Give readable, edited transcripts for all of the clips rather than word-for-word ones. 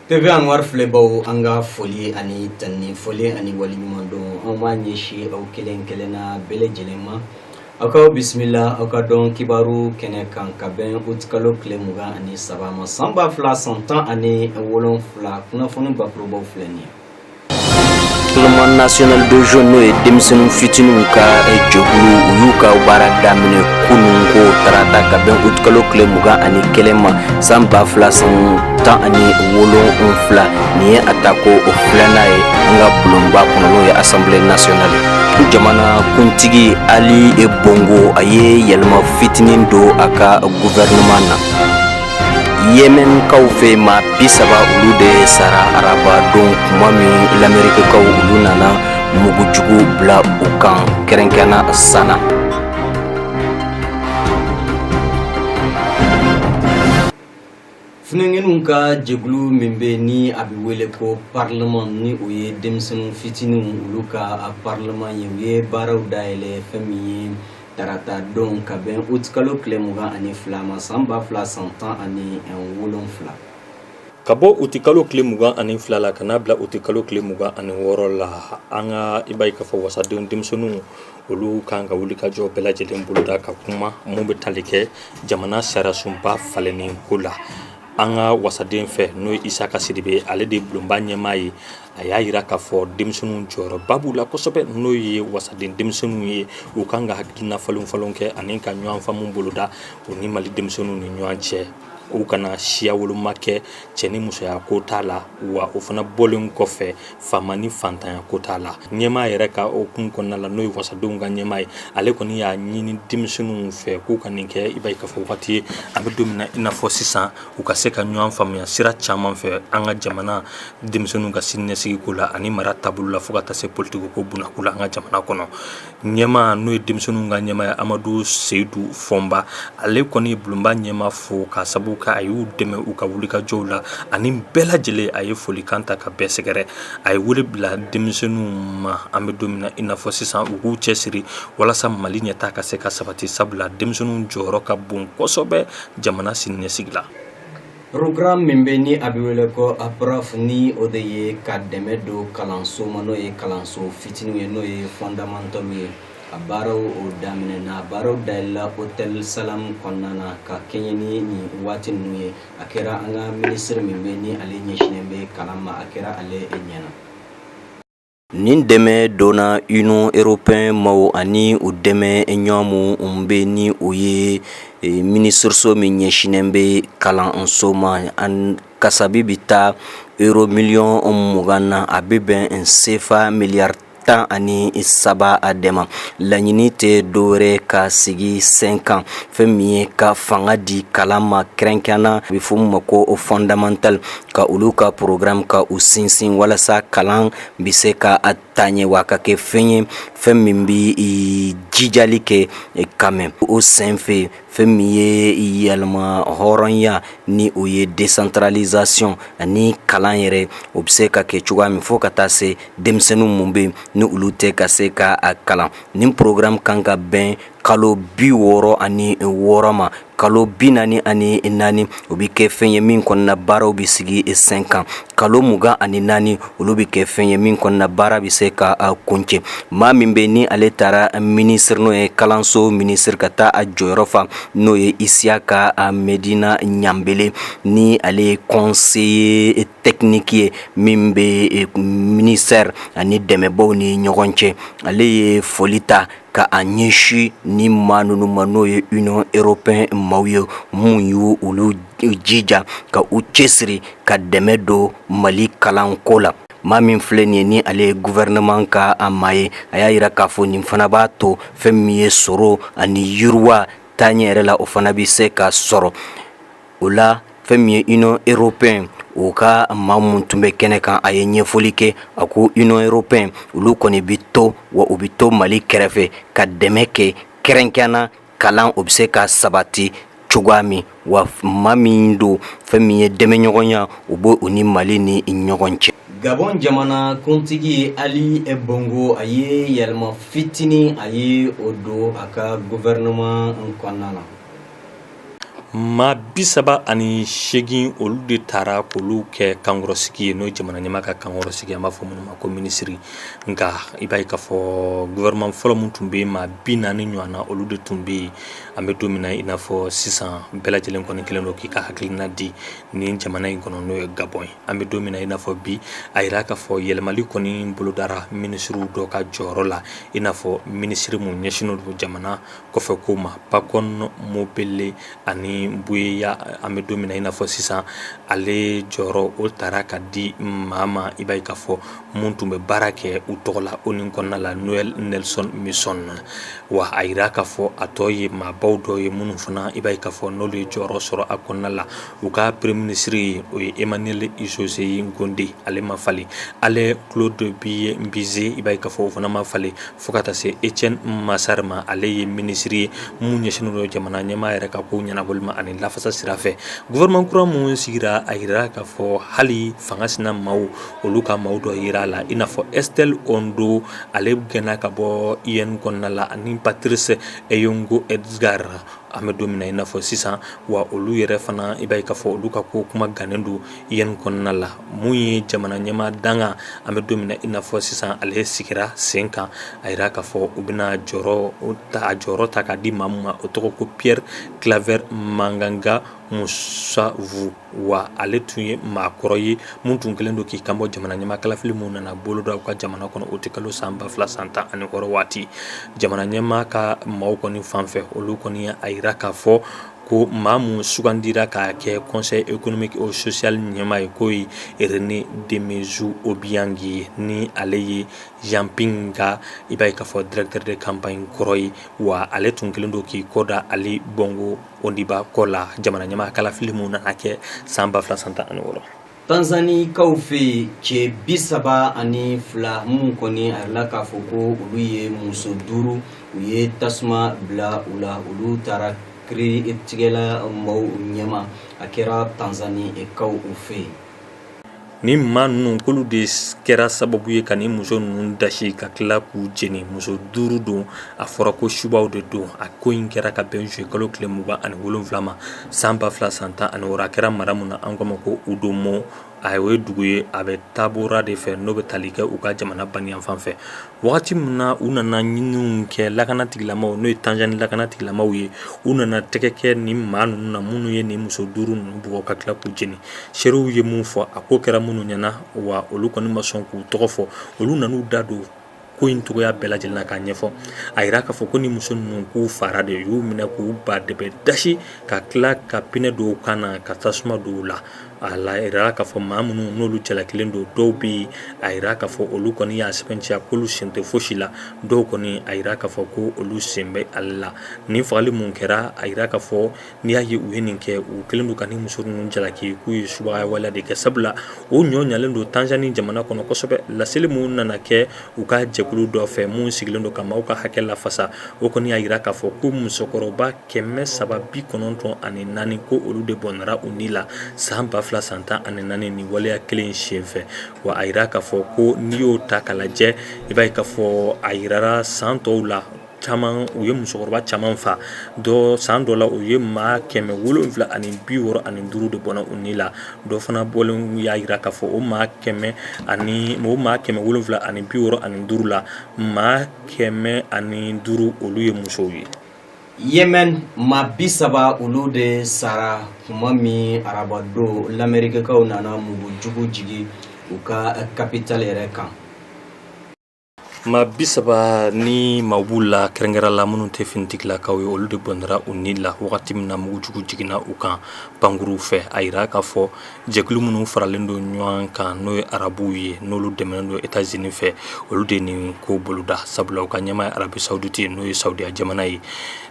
TV Anwar filɛbaw, an ka foli ani tanni, foli ani waleɲuman dɔn, an b'a ɲɛsin aw kelen kelenna bɛɛ lajɛlen ma. Aw ka bisimila aw ka dɔn kibaru kɛnɛ kan ka bɛn utikalo tile 23 ma, san 2017. Kunnafoni bakurubaw filɛ nin ye. Parlement national de jeunes, n'o ye denmisɛnnin fitininw ka jɛkulu, u y'u ka baara daminɛ kunun ko tarata ka bɛn utikalo tile 21 ma, san 2017. Nin ye a ta ko o filanan ye an ka bulonba kɔnɔ, n'o ye Assemblée nationale ye. Jamana kuntigi Ali Bongo, a ye yɛlɛma fitinin don a ka gouvernement na. Yemenkaw fɛ, maa 30 olu de sara araba don, kuma min lamerikikaw olu nana mugujugu bila u kan, kɛrɛnkɛrɛnna Sana. Funɛnkɛninw ka jɛkulu min bɛ ni a bɛ wele ko parlement, ni o ye denmisɛnnin fitininw olu ka parlement ye, u ye baaraw dayɛlɛ fɛn min ye tarata don ka bɛn utikalo tile 22 ma, san 2017. Ka bɔ utikalo tile 22 la ka n'a bila utikalo tile 26 la, an ka i b'a ye k'a fɔ wasadenw denmisɛnninw olu kan ka wuli ka jɔ bɛɛ lajɛlen boloda ka kuma mun bɛ tali kɛ jamana sariyasunba falenni ko la. An ka wasaden fɛ, n'o ye Isaka Sidibe, ale de ye bulonba ɲɛmaa ye, a y'a jira k'a fɔ denmisɛnninw jɔyɔrɔba b'u la kosɛbɛ, n'o ye wasaden denmisɛnninw ye. U kan ka hakilina falen falen kɛ ani ka ɲɔgɔn faamu boloda u ni Mali denmisɛnninw ni ɲɔgɔn cɛ. U kana siya woloma kɛ, cɛ ni musoya ko t'a la, wa o fana bɔlen kɔfɛ, faama ni fantanya ko t'a la. Ɲɛmaa yɛrɛ ka o kun kɔnɔna la, n'o ye wasadenw ka ɲɛmaa ye, ale kɔni y'a ɲini denmisɛnninw fɛ k'u ka nin kɛ i b'a ye k'a fɔ waati ye an bɛ don min na i n'a fɔ sisan, u ka se ka ɲɔgɔn faamuya sira caman fɛ an ka jamana denmisɛnninw ka siniɲɛsigi ko la ani mara taabolo la, fo ka taa se politiki ko bunakun la an ka jamana kɔnɔ. Ɲɛmaa, n'o ye denmisɛnninw ka ɲɛmaa ye, Amadu Seyidu Fɔnba, ale kɔni ye bulonba ɲɛmaa fo k'a sababu kɛ a y'u dɛmɛ u ka wulikajɔw la ani bɛɛ lajɛlen. A ye folikan ta ka bɛɛ sɛgɛrɛ. A ye wele bila denmisɛnninw ma, an bɛ don min na i n'a fɔ sisan, u k'u cɛsiri walasa Mali ɲɛtaa ka se ka sabati, sabula denmisɛnninw jɔyɔrɔ ka bon kosɛbɛ jamana siniɲɛsigi la. Programme min bɛ ni a bɛ wele ko APROF, ni o de ye ka dɛmɛ don kalanso ma, n'o ye kalanso fitininw ye, n'o ye fondamental ye, a baaraw o daminɛna. A baaraw dayɛlɛla Hôtel Salam kɔnɔna na ka kɛɲɛ ni nin waati ninnu ye. A kɛra an ka minisiri min bɛ ni ale ɲɛsinnen bɛ kalan ma, a kɛra ale ɲɛna. Nin dɛmɛ donna Union européenne maaw ani u dɛmɛ ɲɔgɔn minnu bɛ, ni o ye minisiriso min ɲɛsinnen bɛ kalanso ma. An kasabi bɛ taa euro miliyɔn 20 na, a bɛ bɛn sefa miliyari 13 a dɛmɛ. Laɲini tɛ dɔwɛrɛ ka sigi sen kan, fɛn min ye ka fanga di kalan ma, kɛrɛnkɛrɛnna a bɛ fɔ min ma ko o fondamental, ka olu ka programme ka u sinsin walasa kalan bɛ se ka a taa ɲɛ, wa ka kɛ fɛn ye, fɛn min bɛ jijali kɛ ka mɛn. O senfɛ, fɛn min ye yɛlɛma hɔrɔnya, ni o ye décentralisation ani kalan yɛrɛ, o bɛ se ka kɛ cogoya min fo ka taa se denmisɛnnin mun bɛ ni olu tɛ ka se ka a kalan. Nin programme kan ka bɛn kalo 66 ma, kalo 44, o bɛ kɛ fɛn ye min kɔnɔna baaraw bɛ sigi sen kan. Kalo 24, olu bɛ kɛ fɛn ye min kɔnɔna baara bɛ se ka kuncɛ. Maa min bɛ ni ale taara minisiri, n'o ye kalanso minisiri, ka taa a jɔyɔrɔ fa, n'o ye Isiyaka Medina Ɲanbele, ni ale ye conseiller technique ye min bɛ ministère ani dɛmɛbaw ni ɲɔgɔn cɛ, ale ye foli ta ka a ɲɛsin ni maa ninnu ma, n'o ye Union européenne maaw ye, mun y'u olu jija ka u cɛsiri ka dɛmɛ don Mali kalanko la. Maa min filɛ nin ye, ni ale ye gouvernement ka a maa ye, a y'a jira k'a fɔ nin fana b'a to fɛn min ye sɔrɔ ani yiriwa taaɲɛ yɛrɛ la, o fana bɛ se ka sɔrɔ o la. Fɛn min ye Union européenne o ka maa mun tun bɛ kɛnɛ kan, a ye ɲɛfɔli kɛ. A ko Union européenne olu kɔni bɛ to wa, u bɛ to Mali kɛrɛfɛ ka dɛmɛ kɛ, kɛrɛnkɛrɛnna kalan, o bɛ se ka sabati cogoya min wa. Maa min don, fɛn min ye dɛmɛɲɔgɔnya, u b'o u ni Mali ni ɲɔgɔn cɛ. Gabon jamana kuntigi Ali Bongo, a ye yɛlɛma fitinin a ye o don a ka gouvernement kɔnɔna na. Maa 38, olu de taara k'olu kɛ kankɔrɔsigi ye, n'o ye jamana ɲɛmaa ka kankɔrɔsigi, an b'a fɔ minnu ma ko minisiri. Nka i b'a ye k'a fɔ gouvernement fɔlɔ min tun bɛ yen, maa 40 ɲɔgɔn na, olu de tun bɛ yen. An bɛ don min na i n'a fɔ sisan, bɛɛ lajɛlen kɔni kɛlen don k'i ka hakilina di nin jamana in kɔnɔ, n'o ye Gabɔn ye. An bɛ don min na i n'a fɔ bi, a yira k'a fɔ yɛlɛmali kɔni bolodara minisiriw dɔ ka jɔyɔrɔ la, i n'a fɔ minisiri mun ɲɛsinnen don jamana kɔfɛ ko ma, Pakɔn Mobele ani Buyeya. An bɛ don min na i n'a fɔ sisan, ale jɔyɔrɔ o taara ka di maa ma, i b'a ye k'a fɔ mun tun bɛ baara kɛ u tɔgɔ la ONU kɔnɔna la, Noel Nelson Misson. Wa a yira k'a fɔ a tɔ ye maabaw dɔ ye minnu fana, i b'a ye k'a fɔ n'olu ye jɔyɔrɔ sɔrɔ a kɔnɔna la. U ka premier ministre ye, o ye Emmanuel Issoze Ngonde, ale ma falen. Ale Claude Biye Mbize, i b'a ye k'a fɔ o fana ma falen, fo ka taa se Etienne Massard ma. Ale ye minisiri ye mun ɲɛsinnen don jamana ɲɛmaa yɛrɛ ka ko ɲɛnabɔli ma ani lafasa sira fɛ. Gouvernement kura mun sigira, a yira k'a fɔ hali fanga sina maaw, olu ka maaw dɔ yira a la, i n'a fɔ Estelle Ondo, ale gɛnna ka bɔ UN kɔnɔna la, ani Patrice Eyongo Edgar. An bɛ don min na i n'a fɔ sisan, wa olu yɛrɛ fana, i b'a ye k'a fɔ olu ka ko kuma gannen don UN kɔnɔna la. Mun ye jamana ɲɛmaa dankan, an bɛ don min na i n'a fɔ sisan, ale sigira sen kan. A yira k'a fɔ u bɛna jɔyɔrɔ ta k'a di maa min ma, o tɔgɔ ko Pierre Claver Maganga Moussavou. Wa ale tun ye maakɔrɔ ye mun tun kɛlen don k'i kanbɔ jamana ɲɛmaa kalafili mun nana boloda u ka jamana kɔnɔ o kalo san 2016 waati. Jamana ɲɛmaa ka maaw kɔni fan fɛ, olu kɔni a yira k'a fɔ ko maa mun sugandira k'a kɛ Conseil économique et social ɲɛmaa ye, k'o ye René Demezu Obiang ye, ni ale ye Jean Ping ka, i b'a ye k'a fɔ, directeur de campagne kɔrɔ ye. Wa ale tun kɛlen don k'i kɔ da Ali Bongo Ondimba kɔ la jamana ɲɛmaa kalafili mun nana kɛ san 2016. Tanzanikaw fɛ yen, cɛ 32 minnu kɔni a yirala k'a fɔ ko olu ye muso duuru, u ye tasuma bila u la, olu taara kiiritigɛla maaw ɲɛma. A kɛra Tanzanikaw fɛ yen. Ni maa ninnu, k'olu de kɛra sababu ye ka ni muso ninnu dasi ka tila k'u jeni. Muso duuru don, a fɔra ko subaw de don. A ko in kɛra ka bɛn juillet kalo tile 27 ma san 2016. A kɛra mara mun na, an k'a ma ko Udomo. A ye dugu ye, a bɛ Tabora de fɛ, n'o bɛ tali kɛ u ka jamana baniyanfan fɛ. Wagati min na u nana ɲininiw kɛ, lakana tigilamaw, n'o ye Tanzanie lakana tigilamaw ye, u nana tɛgɛ kɛ ni maa ninnu na minnu ye nin muso duuru ninnu bugɔ ka tila k'u jeni. Seerew ye mun fɔ, a ko kɛra minnu ɲɛna, wa olu kɔni ma sɔn k'u tɔgɔ fɔ, olu nan'u da don ko in cogoya bɛɛ lajɛlen na k'a ɲɛfɔ. A yira k'a fɔ ko ni muso ninnu, k'u fara de, u y'u minɛ k'u ba de bɛ dasi ka tila ka pinɛ don u kan na, ka tasuma don u la. A la yira k'a fɔ maa minnu n'olu jalakilen don, dɔw bɛ yen, a yira k'a fɔ olu kɔni y'a sɛbɛntiya k'olu sen tɛ fosi la. Dɔw kɔni, a yira k'a fɔ ko olu sen bɛ ale la. Nin fagali mun kɛra, a yira k'a fɔ n'i y'a ye u ye nin kɛ, u kɛlen don ka ni muso ninnu jalaki k'u ye subagaya waleya de kɛ, sabula o ɲɔ ɲalen don Tanzanie jamana kɔnɔ kosɛbɛ. Laseli mun nana kɛ u ka jɛkulu dɔ fɛ mun sigilen don ka maaw ka hakɛ lafasa, o kɔni y'a yira k'a fɔ ko musokɔrɔba 394, ko olu de bɔnɛra u ni la san 2014 nin waleya kelen senfɛ. Wa a yira k'a fɔ ko n'i y'o ta k'a lajɛ, i b'a ye k'a fɔ a yirara san tɔw la caman, u ye musokɔrɔba caman fa dɔ. San dɔ la, u ye maa 765 de bɔnna u ni la. Dɔ fana bɔlen y'a yira k'a fɔ o maa 765 la, maa 105, olu ye musow ye. Yemen, maa 30, olu de sara kuma min arabadon lamerikikaw nana mugu jugu jigi u ka capitale yɛrɛ kan. Maa 30 ni maaw b'u la, kɛrɛnkɛrɛn la minnu tɛ finitigilakaw ye, olu de bɔnɛra u ni la wagati min na mugujugu jiginna u kan pankuruw fɛ. A yira k'a fɔ jɛkulu minnu faralen don ɲɔgɔn kan, n'o ye arabuw ye, n'olu dɛmɛnen don États-Unis fɛ, olu de nin ko boloda, sabula u ka ɲɛmaa ye Arabie Saoudite ye, n'o ye Saudiya jamana ye.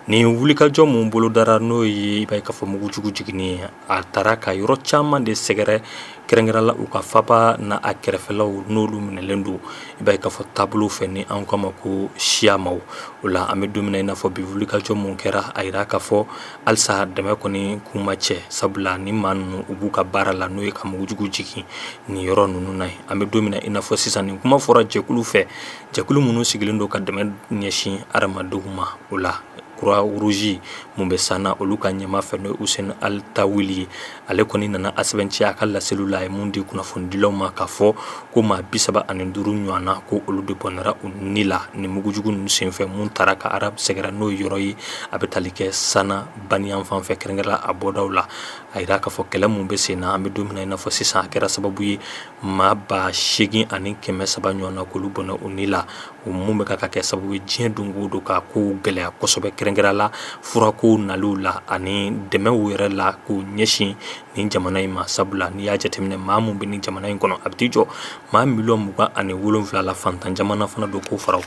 Nin wulikajɔ mun bolodara, n'o ye, i b'a ye k'a fɔ, mugujugu jiginni ye, a taara ka yɔrɔ caman de sɛgɛrɛ, kɛrɛnkɛrɛn la u ka faba na a kɛrɛfɛlaw, n'olu minɛlen don, i b'a ye k'a fɔ, taabolo fɛ, ni an k'a ma ko siya maaw. O la, an bɛ don min na i n'a fɔ bi, wulikajɔ mun kɛra, a yira k'a fɔ halisa dɛmɛ kɔni kun ma cɛ, sabula ni maa ninnu, u b'u ka baara la, n'o ye ka mugujugu jigin nin yɔrɔ ninnu na ye. An bɛ don min na i n'a fɔ sisan, nin kuma fɔra jɛkulu fɛ, jɛkulu minnu sigilen don ka dɛmɛ ɲɛsin adamadenw ma. O la, Croix Rouge mun bɛ Sana, olu ka ɲɛmaa fɛ, n'o ye Hussein Al-Tawili ye. Ale kɔni nana a sɛbɛntiya a ka laseliw la, a ye mun di kunnafonidilaw ma, k'a fɔ ko maa 35 ɲɔgɔn na, ko olu de bɔnɛra u ni la ni mugujugu ninnu senfɛ mun taara ka Arab sɛgɛrɛ, n'o ye yɔrɔ ye a bɛ tali kɛ Sana baniyan fan fɛ, kɛrɛnkɛrɛn a bɔdaw la. A jira k'a fɔ kɛlɛ mun bɛ sen na, an bɛ don min na i n'a fɔ sisan, a kɛra sababu ye maa 8300 ɲɔgɔn na k'olu bɔnɛ u ni la. O mun bɛ ka kɛ sababu ye diɲɛ don o don ka kow gɛlɛya kosɛbɛ, kɛrɛnkɛrɛn la furako naliw la ani dɛmɛw yɛrɛ la k'u ɲɛsin nin jamana in ma. Sabula n'i y'a jateminɛ, maa mun bɛ nin jamana in kɔnɔ, a bɛ t'i jɔ maa miliyɔn 27 la. Fantan jamana fana don k'o fara.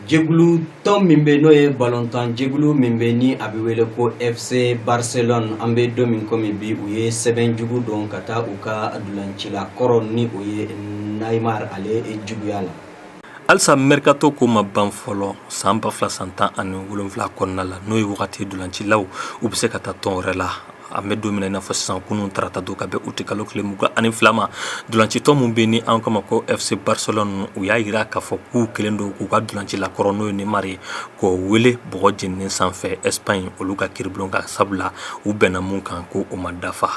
Jɛkulu tɔn min bɛ, n'o ye balontan jɛkulu min bɛ, ni a bɛ wele ko FC Barcelone, an bɛ don min komi bi, u ye sɛbɛn jugu don ka taa u ka dulancila kɔrɔ, ni o ye Neymar, ale juguya la. Halisa mercato ko ma ban fɔlɔ. San 2017 kɔnɔna la, n'o ye wagati dulancilaw u bɛ se ka taa tɔn wɛrɛ la, an bɛ don min na i n'a fɔ sisan, kunun tarata don ka bɛn uti kalo tile 22 ma, dulancitɔn mun bɛ ni an kama ko FC Barcelone, u y'a jira k'a fɔ k'u kɛlen don k'u ka dulancila kɔrɔ, n'o ye Neymar ye, k'o wele bɔgɔ jeninen sanfɛ Espagne olu ka kiribulon kan, sabula u bɛnna mun kan ko o ma dafa.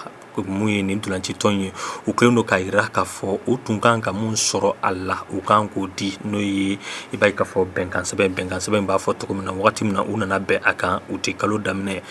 Mun ye nin dulancitɔn ye, u kɛlen don k'a jira k'a fɔ u tun kan ka mun sɔrɔ a la, u kan k'o di, n'o ye i b'a ye k'a fɔ bɛnkansɛbɛn b'a fɔ cogo min na. Wagati min na u nana bɛn a kan uti kalo daminɛ,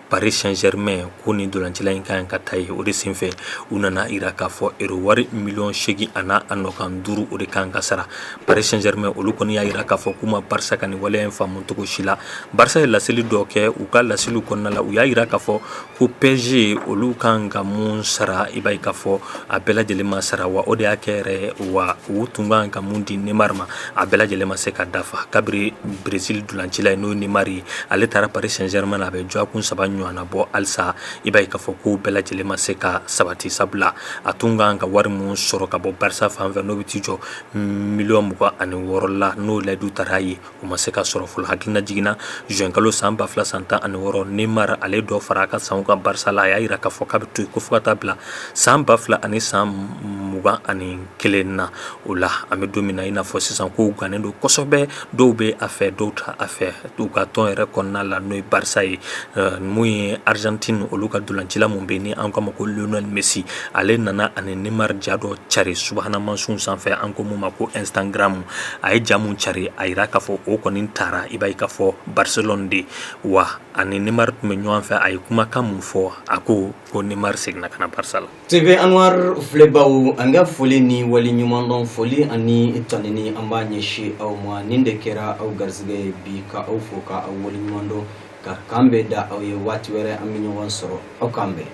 Paris Saint-Germain ko nin dolancila in ka kan ka taa yen. O de senfɛ u nana jira k'a fɔ euro wari miliyɔn 8 ani a nɔkan duuru, o de kan ka sara Paris Saint-Germain. Olu kɔni y'a jira k'a fɔ k'u ma Barça ka nin waleya in faamu cogo si la. Barça ye laseli dɔ kɛ. U ka laseliw kɔnɔna la, u y'a jira k'a fɔ ko PSG olu kan ka mun sara, i b'a ye k'a fɔ a bɛɛ lajɛlen ma sara, wa o de y'a kɛ yɛrɛ wa u tun kan ka mun di Neymar ma, a bɛɛ lajɛlen ma se ka dafa. Kabiri Brésil dolancila ye, n'o ye Neymar ye, ale taara Paris Saint-Germain na, a bɛ dɔgɔkun 3 ɲɔgɔnna bɔ, halisa i b'a ye k'a fɔ ko bɛɛ lajɛlen ma se ka sabati, sabula a tun kan ka wari mun sɔrɔ ka bɔ Barça fan fɛ, n'o bɛ t'i jɔ miliyɔn 26 la, n'o layidu taara ye, o ma se ka sɔrɔ fɔlɔ. Hakilina jiginna, juin kalo san 2016, Neymar ale dɔ fara a ka sanw kan Barça la. A y'a jira k'a fɔ k'a bɛ to yen ko fo ka taa bila san 2021 na. O la, an bɛ don min na i n'a fɔ sisan, kow gannen don kosɛbɛ. Dɔw bɛ a fɛ, dɔw t'a a fɛ u ka tɔn yɛrɛ kɔnɔna la, n'o ye Barça ye. Mun ye Argentine olu ka dolancila mun bɛ ni an k'a ma ko Lionel Messi, ale nana ani Neymar ja dɔ cari subahana mansinw sanfɛ, an ko mun ma ko Instagram. A ye ja mun cari, a jira k'a fɔ o kɔni taara, i b'a ye k'a fɔ Barcelone de wa ani Neymar tun bɛ ɲɔgɔn fɛ. A ye kumakan mun fɔ? A ko ko Neymar seginna ka na Barça la. TV Anwar filɛbaw, an ka foli ni wali ɲumandɔn, foli ani tanuni, an b'a ɲɛsin aw ma. Nin de kɛra aw garisɛgɛ ye bi, ka aw fo, ka aw wali ɲumandɔn, ka kan bɛɛ da aw ye. Waati wɛrɛ an bɛ ɲɔgɔn sɔrɔ. Aw k'an bɛn.